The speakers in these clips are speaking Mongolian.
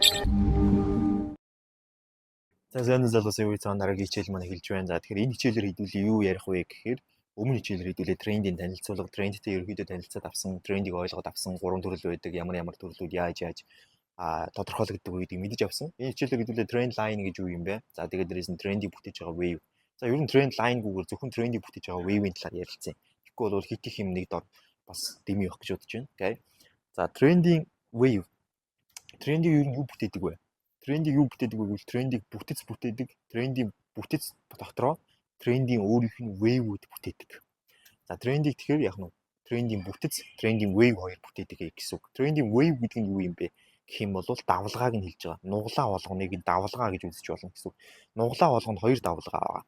За, сайн залуус, юу цаан дараагийн хичээл маань эхэлж байна. За, тэгэхээр энэ хичээлээр хэдүүлээ юу ярих вэ гэхээр өмнө хичээлээр хэдүүлээ трендийн танилцуулга, трендтэй ерөнхийдөө танилцаад авсан, трендийг ойлгоод авсан, гурван төрөл байдаг, ямар ямар төрлүүд яаж яаж тодорхойлогддог вэ гэдгийг мэдэж авсан. Энэ хичээлээр хэдүүлээ trend line гэж юу юм бэ? За, тэгээд дээрээс нь трендийг бүтээж байгаа wave. За, ер нь trend line-гүйгээр зөвхөн трендийг бүтээж байгаа wave-ийн талаар ярилцсан. Тэгэхгүй бол хит их юм нэг дор бас дэмий явах гэж бодож байна. Окей. За, трендийн wave. Трендийг ер нь юу бүтээдэг вэ? Трендийг юу бүтээдэг вэ гэвэл трендийг бүтэц бүтээдэг. Трендийн бүтэц дотроо трендийн өөрийнх нь wave-үүд бүтээдэг. За, трендийг тэгэхээр яг нь трендийн бүтэц, трендийн wave хоёр бүтээдэг гэсэн үг. Трендийн wave гэдэг нь юу юм бэ гэх юм бол давлгааг нь хэлж байгаа. Нуглаа болгоныг давлгаа гэж үзэж болно гэсэн үг. Нуглаа болгонд хоёр давлгаа байгаа.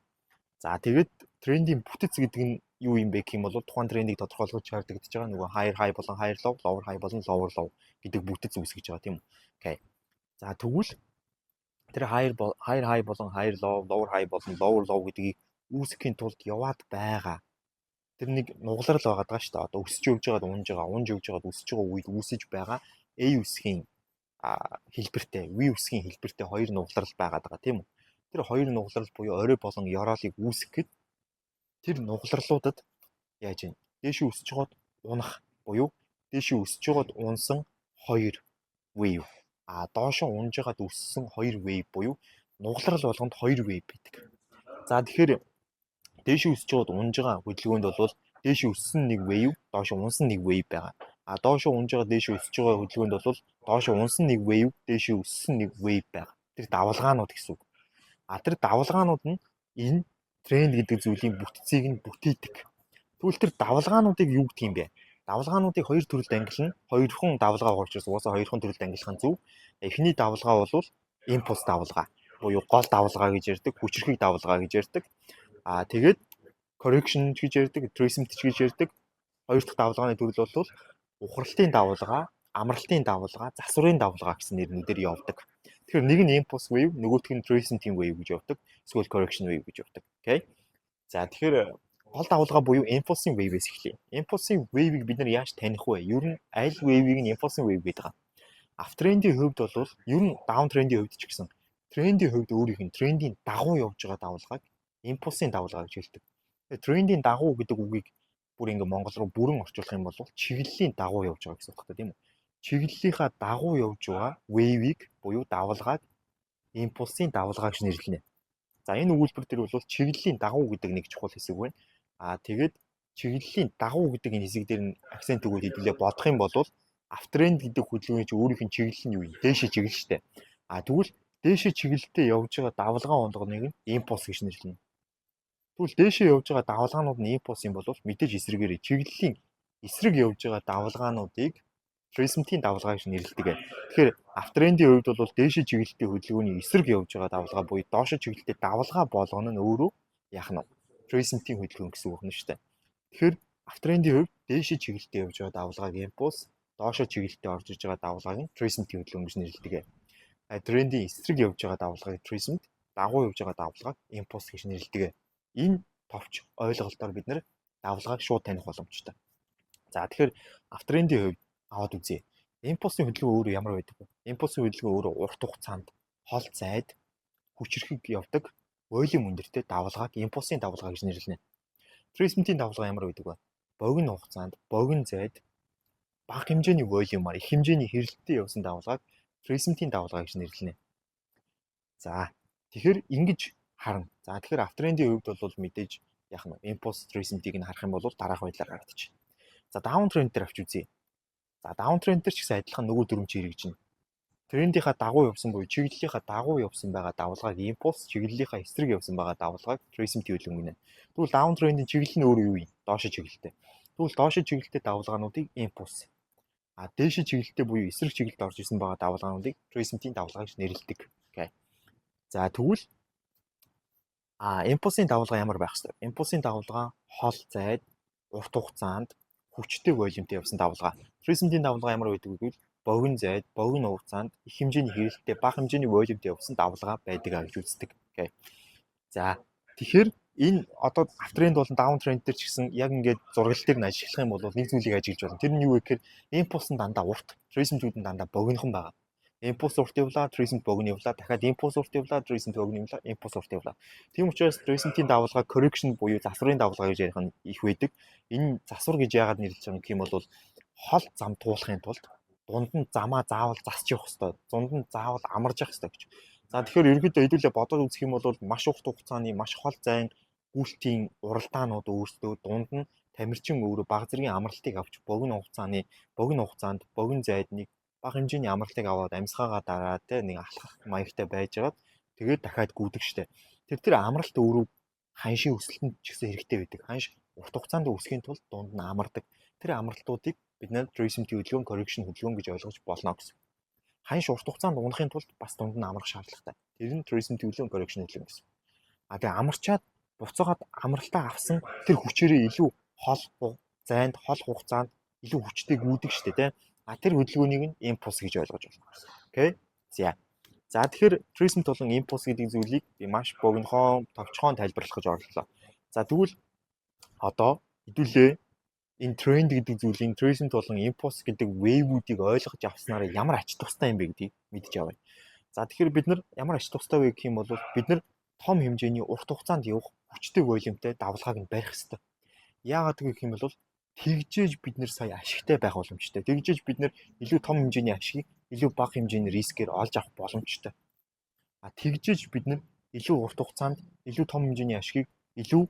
За, тэгээд трендийн бүтэц гэдэг нь юу юм бэ гэх юм бол тухайн трендийг тодорхойлгож шаардлагатай байгаа нөгөө higher high болон higher low, lower high болон lower low гэдэг бүтэц үүсгэж байгаа, тийм үү? Окей. За, тэгвэл тэр higher high болон higher low, lower high болон lower low гэдгийг үүсгэхийн тулд яваад байгаа. Тэр нэг нугалрал байгаа даа шүү дээ. Одоо өсөж явж байгаад унж байгаа, унж явж байгаад өсөж байгаа үед үүсэж байгаа A үсгийн хэлбэртэй, V үсгийн хэлбэртэй хоёр нугалрал байгаа даа, тийм үү? Тэр хоёр нугалрал буюу орой болон ёроолыг үүсгэхэд тэр нугалралуудад яаж юм? Дээшээ өсөж байгаад унах буюу дээшээ өсөж байгаад унсан хоёр wave, доошоо унж байгаад өссөн хоёр wave буюу нугалрал болгонд хоёр wave байдаг. За, тэгэхээр дээшээ өсөж байгаад унж байгаа хөдөлгөөнд бол дээшээ өссөн нэг wave, доошоо унсан нэг wave байгаа. А доошоо унж байгаа, дээшээ өсөж байгаа хөдөлгөөнд бол доошоо унсан нэг wave, дээшээ өссөн нэг wave байгаа. Тэр давлгаанууд гэсэн үг. А тэр давлгаанууд нь энэ тренд гэдэг зүйлийн бүтцийг нь бүтээдэг. Тэгвэл тэр давлгаануудыг юу гэх юм бэ? Давлгаануудыг хоёр төрөлд ангилна. Хоёрхон давлгаа байгаа учраас угаасаа хоёрхон төрөлд ангилах нь зөв. Эхний давлгаа бол импульс давлгаа буюу гол давлгаа гэж ярьдаг, хүчирхэг давлгаа гэж ярьдаг. Аа, тэгээд correction гэж ярьдаг, retracement гэж ярьдаг. Хоёр дахь давлгааны төрөл бол ухралтын давлгаа, амралтын давлгаа, засварын давлгаа гэсэн нэрнүүдээр явдаг. Тэгэхээр нэг нь impulse wave, нөгөөх нь retracement wave гэж явдаг. Эсвэл correction wave гэж явдаг. Окей. За, тэгэхээр гол давлгаа буюу impulse wave-ээс эхлэе. Impulse wave-ыг бид нар яаж таних вэ? Ер нь аль wave-ыг нь impulse wave гэдэг юм. Uptrend-ийн хувьд бол, ер нь downtrend-ийн хувьд ч гэсэн, трендийн хувьд өөрийнх нь трендийн дагуу явж байгаа давлгааг импульсын давлгаа гэж хэлдэг. Тэгээ трендийн дагуу гэдэг үгийг бүр ингээ монгол руу бүрэн орчуулах юм бол чиглэлийн дагуу явж байгаа гэсэн утгатай, тийм үү? Чиглэлийнхаа дагуу явж байгаа wave-ыг буюу давлгааг импульсын давлгаа гэж нэрлэнэ. За, энэ өгүүлбэр дээр бол чиглэлийн дагуу гэдэг нэг чухал хэсэг байна. Аа, тэгээд чиглэлийн дагуу гэдэг энэ хэсэг дээр нь акцент өгөөд хэдүүлээ бодох юм бол uptrend гэдэг хөдөлгөөний чи өөрийнх нь чиглэл нь юу юм? Дээшээ чиглэл штэ. А тэгвэл дээшээ чиглэлтэй явж байгаа давлгаан болгоныг нь импульс гэж нэрлэнэ. Тэгвэл дээшээ явж байгаа давлгаанууд нь импульс юм бол мэдээж эсрэгээрээ чиглэлийн эсрэг явж байгаа давлгаануудыг retracement-ийн давлгаа гэж нэрлэдэг. Тэгэхээр uptrend-ийн хувьд бол дээшээ чиглэлтэй хөдөлгөөний эсрэг явж байгаа давлгаа буюу доошоо чиглэлтэй давлгаа болгоно нь өөрөө яах нь retracement-ийн хөдөлгөөн гэсэн үг байна шүү дээ. Тэгэхээр uptrend-ийн хувьд дээшээ чиглэлтэй явж байгаа давлгааг импульс, доошоо чиглэлтэй орж иж байгаа давлгааг нь retracement-ийн хөдөлгөөн гэж нэрлэдэг. Трендийн эсрэг явж байгаа давлгааг retracement, дагуу явж байгаа давлгааг импульс гэж нэрлэдэг. Энэ товч ойлголтоор бид нар давлгааг шууд таних боломжтой. За, тэгэхээр uptrend-ийн хувьд аваад үзье. Импульсын хөдөлгөөн өөрөө ямар байдаг вэ? Импульсын хөдөлгөөн өөрөө урт хугацаанд хол зайд хүчирхэг явдаг volume өндөртэй давлгааг импульсын давлгаа гэж нэрлэнэ. Retracement-ийн давлгаа ямар байдаг вэ? Богино хугацаанд, богино зайд бага хэмжээний volume-аар их хэмжээний хэрэлттэй явсан давлгааг retracement-ийн давлгаа гэж нэрлэнэ. За, тэгэхээр ингэж харна. За, тэгэхээр uptrend-ийн хувьд бол мэдээж яг нь impulse, retracement-ийг нь харах юм бол дараах байдлаар харагдчих. За, downtrend дээр авч үзье. За, downtrend дээр ч гэсэн адилхан нөгөө дүрм чи хэрэгжинэ. Трендийнхаа дагуу явсан буюу чиглэлийнхаа дагуу явсан байгаа давлгааг импульс, чиглэлийнхаа эсрэг явсан байгаа давлгааг retracement хөдөлгөөн гинэ. Тэгвэл downtrend-ийн чиглэл нь өөрөө юу юм? Доошо чиглэлтэй. Тэгвэл доошо чиглэлтэй давлгаануудыг импульс. А дээшээ чиглэлтэй буюу эсрэг чиглэлд орж исэн байгаа давлгаануудыг retracement-ийн давлгаа гэж нэрлэдэг. Окей. За, тэгвэл импульсын давлгаа ямар байх вэ? Импульсын давлгаа хол зайд, урт хугацаанд хүчтэй volume-тэй явсан давлгаа. Retracement-ийн давлгаа ямар байдаг вэ гэвэл богино зайд, богино хугацаанд их хэмжээний хэрэлттэй, бага хэмжээний volume-тэй явсан давлгаа байдаг а гэж үздэг. Окей. За, тэгэхээр энэ одоо uptrend болон downtrend дээр ч гэсэн яг ингээд зураглал дээр нь ажиглах юм бол нэг зүйлийг ажиглаж байна. Тэр нь юу вэ гэхээр импульс нь дандаа урт, retracement-үүд нь дандаа богинохон байгаа. Импульс урт явлаа, retracement богино явлаа, дахиад импульс урт явлаа, retracement богино явлаа, импульс урт явлаа. Тийм учраас retracement-ийн давалгаа correction буюу засварын давалгаа гэж ярих нь их байдаг. Энэ засвар гэж яагаад нэрлэж байгаа юм гэх юм бол хол зам туулахын тулд дунд нь замаа заавал засч явах хэрэгтэй. Дунд нь заавал амарж явах хэрэгтэй гэж. За, тэгэхээр ерөнхийдөө хэдүүлээ бодоод үзэх юм бол маш урт хугацааны маш хол зайн гүйлтийн уралдаанууд өөрсдөө дунд нь тамирчин өөрөө бага зэргийн амралтыг авч богино хугацаанд, богино зайд нэг бага хэмжээний амралтыг аваад, амьсгаагаа дараад, те, нэг алхах маягтай байжгаад тэгээд дахиад гүйдэг штэ. Тэр амралт өөрөө ханшийн өсөлтөнд ч гэсэн хэрэгтэй байдаг. Ханш урт хугацаанд өсөхийн тулд дунд нь амардаг. Тэр амралтуудыг бид нар retracement хөдөлгөөн, correction хөдөлгөөн гэж ойлгож болно гэсэн. Ханш урт хугацаанд унахын тулд бас дунд нь амрах шаардлагатай. Тэр нь retracement хөдөлгөөн, correction хөдөлгөөн гэсэн. А тэгээ амарчаад буцаагаад амралтаа авсан тэр хүчээрээ илүү хол зайнд, хол хугацаанд илүү хүчтэй гүйдэг штэ, тэ. А тэр хөдөлгөөнийг нь импульс гэж ойлгож байна. Okay. За. За, тэгэхээр retracement болон импульс гэдэг зүйлийг би маш богинохон, товчхон тайлбарлах гэж оролдлоо. За, тэгвэл одоо хэдүүлээ энэ тренд гэдэг зүйлийн, retracement болон импульс гэдэг wave-үүдийг ойлгож авснараа ямар ач тустай юм бэ гэдгийг мэдж авъя. За, тэгэхээр бид нар ямар ач тустай вэ гэх юм бол бид нар том хэмжээний урт хугацаанд явах хүчтэй volume-тай давалгааг нь барих хэрэгтэй. Яагаад гэх юм бол тэгжээж бид нар сая ашигтай байх боломжтой. Тэгжээж бид нар илүү том хэмжээний ашигыг илүү бага хэмжээний рискээр олж авах боломжтой. А тэгжээж бид нар илүү урт хугацаанд илүү том хэмжээний ашигыг илүү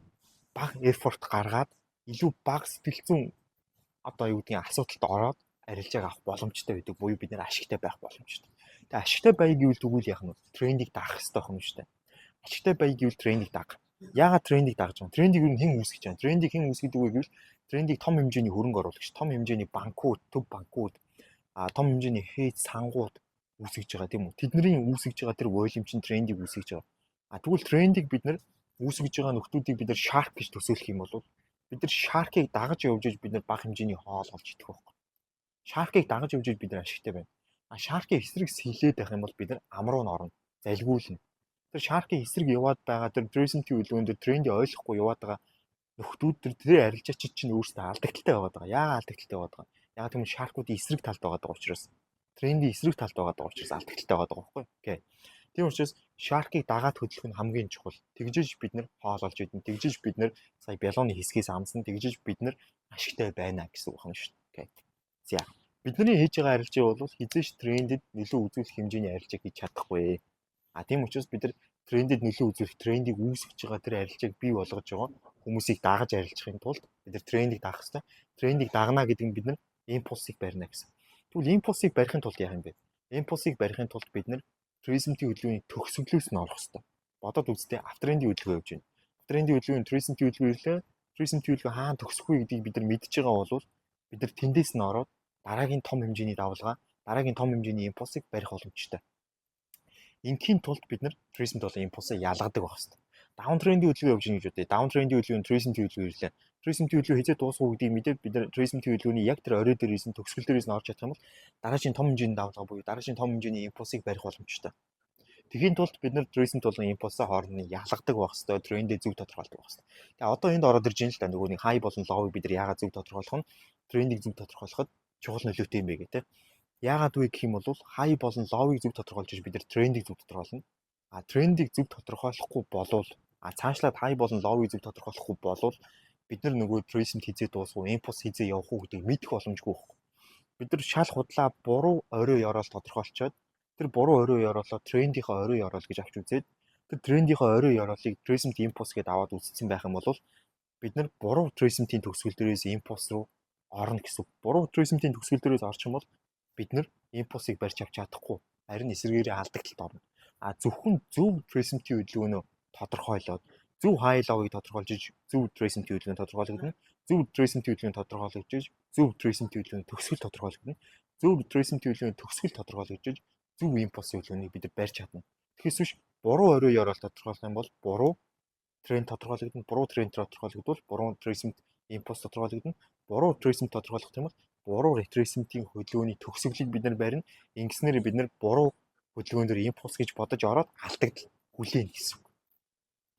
бага effort гаргаад, илүү бага сэтгэл зүйн, одоо юу гэдгийг, асуудалд ороод арилжааг авах боломжтой байдаг буюу бид нар ашигтай байх боломжтой. Тэгээ ашигтай байя гэвэл тэгвэл яах нь вэ? Трендийг дагах хэрэгтэй байх юм шүү дээ. Ашигтай байя гэвэл трендийг даг. Яагаад трендийг дагаж байгаа юм? Трендийг юу, хэн үүсгэж байгаа? Трендийг хэн үүсгэдэг вэ гэвэл трендийг том хэмжээний хөрөнгө оруулагч, том хэмжээний банкуд, төв банкуд, том хэмжээний hedge сангууд үүсгэж байгаа, тийм үү? Тэдний үүсгэж байгаа тэр volume чинь трендийг үүсгэж байгаа. А тэгвэл трендийг бид нар үүсгэж байгаа нөхдүүдийг бид нар shark гэж төсөөлөх юм бол бид нар shark-ыг дагаж явж иж бид нар бага хэмжээний хоол олж идэх байхгүй. Shark-ыг дагаж явж иж бид нар ашигтай байна. А shark-ийн эсрэг сэлээд байх юм бол бид нар ам руу н орно. Залгиулна. Тэр shark-ийн эсрэг яваад байгаа тэр retracement-ийн хөдөлгөөн дээр трендийг ойлгохгүй яваад байгаа нөхдүүд, тэр арилжаачид чинь өөрсдөө алдагдалтай байгаад байгаа. Яагаад алдагдалтай байгаад байгаа? Яагаад гэвэл shark-уудын эсрэг талд байгаа учраас, трендийн эсрэг талд байгаа учраас алдагдалтай байгаа байхгүй. Okay. Тийм учраас shark-ыг дагаад хөдлөх нь хамгийн чухал. Тэгжиж бид нар хоол олж идэн, тэгжиж бид нар сая бялууны хэсгээс амсан, тэгжиж бид нар ашигтай байна гэсэн үг юм шүү дээ. Okay. За. Бидний хийж байгаа арилжаа бол хэзээ ч трендэд нөлөө үзүүлэх хэмжээний арилжаа хийж чадахгүй. А тийм учраас бид нар трендэд нөлөө үзүүлэх, трендийг үүсгэж байгаа тэр арилжааг бий болгож байгаа хүмүүсийг дагаж арилжахын тулд бид нар трендийг дагах хэрэгтэй. Трендийг дагна гэдэг нь бид нар импульсыг барина гэсэн. Тэгвэл импульсыг барихын тулд яах юм бэ? Импульсыг барихын тулд бид нар retracement-ийн хөдөлгөөний төгсгөлөөс нь орох хэрэгтэй. Бодоод үзтээ, uptrend-ийн хөдөлгөөн явж байна. Uptrend-ийн хөдөлгөөн, retracement-ийн хөдөлгөөн ирлээ. Retracement-ийн хөдөлгөөн хаана төгсөх вэ гэдгийг бид нар мэдж байгаа бол бид нар тэндээс нь ороод дараагийн том хэмжээний давалгаа, дараагийн том хэмжээний импульсыг барих боломжтой. Ингийн тулд бид нар retracement болон импульсыг ялгадаг байх хэрэгтэй. Down trend-ийн хөдөлгөөн явж байгаа гэж бодъё. Down trend-ийн хөдөлгөөн, retracement-ийн хөдөлгөөн ирлээ. Retracement-ийн хөдөлгөөн хэзээ дуусах уу гэдгийг мэдээд бид нар retracement-ийн хөдөлгөөний яг тэр орой дээрээс нь, төгсгөл дээрээс нь орж чадах юм бол дараагийн том хэмжээний давалгаа буюу дараагийн том хэмжээний импульсыг барих боломжтой. Тэгэхийн тулд бид нар retracement болон импульсаа хооронд нь ялгадаг байх хэрэгтэй, трендээ зөв тодорхойлдог байх хэрэгтэй. Тэгээ одоо энд ороод ирж байна л да. Нөгөө нэг high болон low-ыг бид нар яагаад зөв тодорхойлох нь, трендийг зөв тодорхойлоход чухал нөлөөтэй юм бэ гэх тээ. Яагаад вэ гэх юм бол high болон low-ыг зөв тодорхойлж бид нар трендийг зөв тодорхойлно. А трендийг зөв тодорхойлохгүй болвол, цаашлаад high болон low-ыг зөв тодорхойлохгүй болвол бид нар нөгөө retracement хэзээ дуусах уу, импульс хэзээ явах уу гэдгийг мэдэх боломжгүй байхгүй. Бид нар шал худлаа буруу орой ёроол тодорхойлцоод, тэр буруу орой ёроолоо трендийнхээ орой ёроол гэж авч үзээд, тэр трендийнхээ орой ёроолыг retracement импульс гэдээ аваад үзсэн байх юм бол бид нар буруу retracement-ийн төгсгөл дээрээс импульс руу орно гэсэн үг. Буруу retracement-ийн төгсгөл дээрээс орчих юм бол бид нар импульсыг барьж авч чадахгүй. Харин эсрэгээрээ алдагдлалд орно. А зөвхөн зөв retracement-ийн хөдөлгөөнөө тодорхойлоод, зөв high low-ыг тодорхойлж, зөв retracement-ийн хөдөлгөөн тодорхойлогдно. Зөв retracement-ийн хөдөлгөөн тодорхойлогдож, зөв retracement-ийн хөдөлгөөний төгсгөл тодорхойлогдно. Зөв retracement-ийн хөдөлгөөний төгсгөл тодорхойлогдож, зөв импульсын хөдөлгөөнийг бид нар барьж чадна. Тэгэхээс биш буруу орой ёроол тодорхойлох юм бол буруу тренд тодорхойлогдно. Буруу тренд тодорхойлогдвол буруу retracement импульс тодорхойлогдно. Буруу retracement тодорхойлох юм бол буруу retracement-ийн хөдөлгөөний төгсгөлийг бид нар барина. Ингэснээр бид нар буруу хөдөлгөөн дээр импульс гэж бодож ороод алдагдал хүлээнэ гэсэн үг.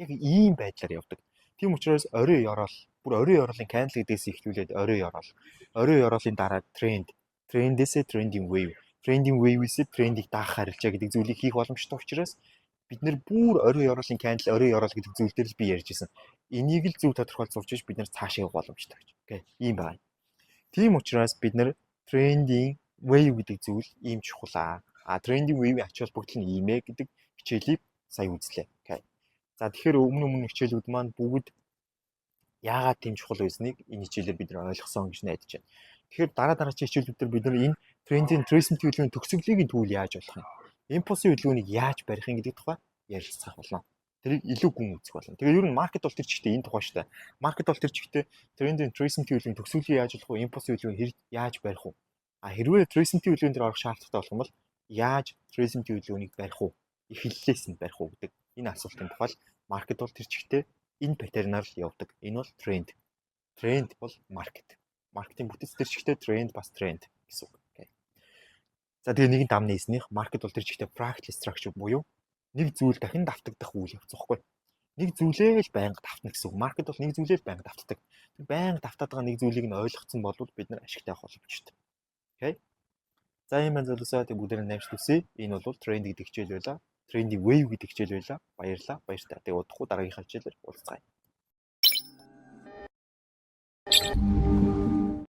Яг ийм байдлаар явдаг. Тийм учраас орой ёроол, бүр орой ёроолын candle гэдгээс эхлүүлээд орой ёроол. Орой ёроолын дараа тренд, трендээсээ трендing wave, Трендинг wave-ээс трендийг даах харилцаа гэдэг зүйлийг хийх боломжтой учраас бид нэр бүр орой ёроолын candle, орой ёроол гэдэг зүйл дээр л би ярьж ирсэн. Энийг л зөв тодорхойлж сурч иж бид нар цаашаа явах боломжтой гэж. Okay. Ийм байна. Тийм учраас бид нар трендинг wave гэдэг зүйл ийм чухал аа. А трендинг wave-ийн ач холбогдол нь ийм ээ гэдэг хичээлийг сая үзлээ. Okay. За, тэгэхээр өмнө өмнө хичээлүүд маань бүгд яагаад тийм чухал байсныг энэ хичээлээр бид нар ойлгосон гэж найдаж байна. Тэгэхээр дараа дараагийн хичээлүүд дээр бид нар энэ трендийн retracement хөдөлгөөний төгсгөлийг тэгвэл яаж болох юм? Импульсын хөдөлгөөнийг яаж барих юм гэдэг тухай ярилцах болно. Тэрийг илүү гүн үзэх болно. Тэгээ ер нь market бол тэр чигтээ энэ тухай шүү дээ. Market бол тэр чигтээ трендийн retracement хөдөлгөөний төгсгөлийг яаж болох вэ? Импульсын хөдөлгөөнийг хэрэг яаж барих вэ? А хэрвээ retracement хөдөлгөөн дээр орох шаардлагатай болох юм бол яаж retracement хөдөлгөөнийг барих вэ? Эхлэлээс нь барих уу гэдэг энэ асуултын тухай л market бол тэр чигтээ энэ pattern аар л явдаг. Энэ бол тренд. Тренд бол market. Market ын бүтэц тэр чигтээ тренд бас тренд гэсэн үг. За, тэгээ нэгэн дам нээснийх market бол тэр чигтээ fractal structure буюу нэг зүйл дахин давтагдах үйл явц байхгүй. Нэг зүйлээ л байнга давтна гэсэн үг. Market бол нэг зүйлээ л байнга давтдаг. Тэр байнга давтаад байгаа нэг зүйлийг нь ойлгоцсон бол бид нар ашигтай авах боломжтой. Okay. За, ийм байна, залуусаа, тэг бүгдээр нь амжилт хүсье. Энэ бол тренд гэдэг хичээл байлаа. Трендing wave гэдэг хичээл байлаа. Баярлалаа. Баяртай. Тэгээ удахгүй дараагийнхаа хичээлээр уулзцгаая.